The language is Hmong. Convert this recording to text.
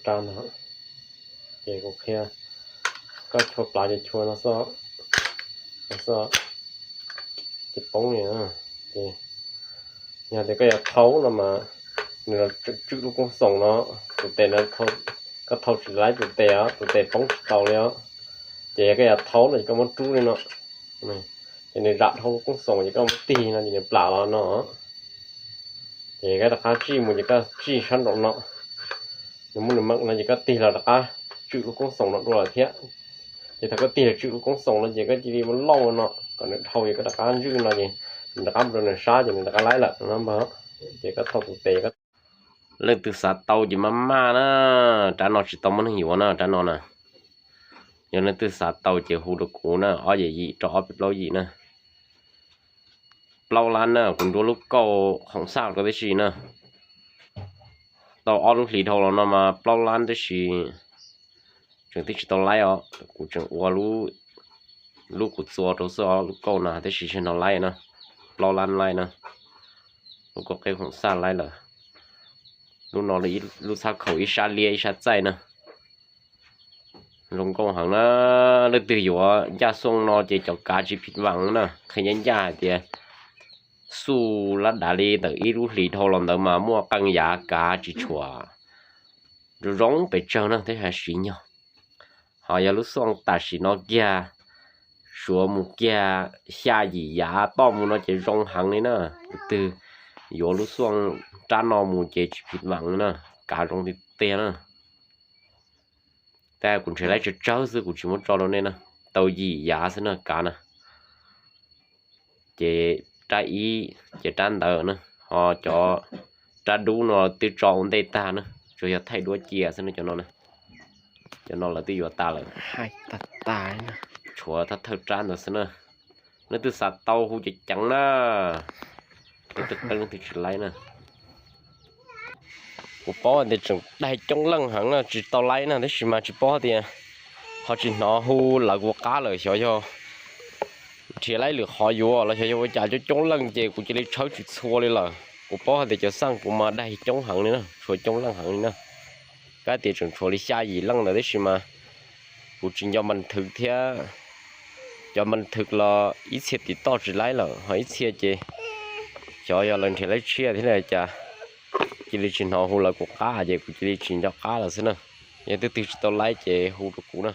Rab no, ces kuv qhia koj chua plav ces chua no xwb, no xwb, ces poob li. Ces yog tias koj yuav thau no mas nws los tswm lub koob xoom no, tus tes no, koj thau tsis laib tus tes os, tus tes poob tsis tau li os. Ces yog koj yuav thau no ces koj muab rub li no, ces nws zam dhau lub koob xoom ces koj muab tig no ces nws plam los no. Ces koj rov qab tsij mus ces koj tsij sab nraum no, nws muaj nws meem no ces koj tig los rov qab tswm lub koob xoom no dua lawm thiab. Ces thaum koj tig los tswm lub koob xoom no ces koj cia li muab lauj no kom nws dhau ces koj rov qab ntswj no ces nws rov qab mus rau nws sab ces nws rov qab laib lawm no npawg. Ces koj thau tus tes. Leej twg xav tau ces maj maj na, rab no tsis tau muaj neeg yuav na, rab no na. Yog leej twg xav tau ces hu rau kuv na, ob yim yim rau ob peb plaub yim na. Plaub lab na, kuv nruab lub kauj khoom xaj rau tib si na. Tau ob lub hlis dhau los no mas plaub lab tib si tseem tib tsis tau laib os, kuv tseem ua lub kuv txua rau xwb os, lub kauj no tib si seb no laib na, plaub lab laib na, lub kauj qeb khoom xaj laib lawm. Lub no lub txhab khaum ib sab liab ib sab txaij na. Zoo nkauj heev na, leej twg yuav ncaj xuaj no ces cov kav tsis phim vam na, qhia ncaj ncaj hais tias xuj lab dav li ntawm ib lub hlis dhau los ntawd mas muaj qee yav kav tsis tshuam, zoo zoo pes tsawg na thiab hais siv nyog. Ho yog lub xuaj tam sim no kiag, suav mus kiag xya yim yav toj mus no ces zoo heev li na. Leej twg yuav lub xuaj rab no mus ces tsis phim vam li na, kav zoo tiag tiag na. Tab kuv nrhiav laib tsawg tsawg xwb kuv tsis muab tso rau nej na, tau yim yav xwb na kav na. Ces rab ib ces rab ntawd na, ho cov rab dub no twb tso ua ntej tag na, tsuas yog thaij duab cia xwb na cov no. Cov no lawv twb yuav tas lawm, tshuav thawj thawj rab ntawd xwb na. Leej twg xav tau hu ceev ceev na, leej twg qeeb leej twg tsis laib na. Kuv paub tias tseem daig coob leej heev na tsis tau laib na, tab sis mas tsis paub tias ho tsis hnov hu lawv kuv qab lawm, xyov yog nrhiav laib lwm qhov yuav los xyov yog ua cas coob coob leej ces kuv cia li tshawb tsis txhua li lawm. Kuv paub hais tias cov xaj kuv mas daig coob heev li na, tshuav coob leej heev li na. Kab tias tseem tshuav li xya yim leej ntawd tab sis mas kuv tsis nco npa thwv thiab, cov npa thwv los ib txhia tim toj tsis laib lawm ho ib txhia ces xyov yog lawv nrhiav laib tshiab thiab li cas, cia li tsis hnov hu lawv kuv qab ces kuv cia li tsis nco qab lawm xwb na. Yog leej twg tsis tau laib ces hu rau kuv na.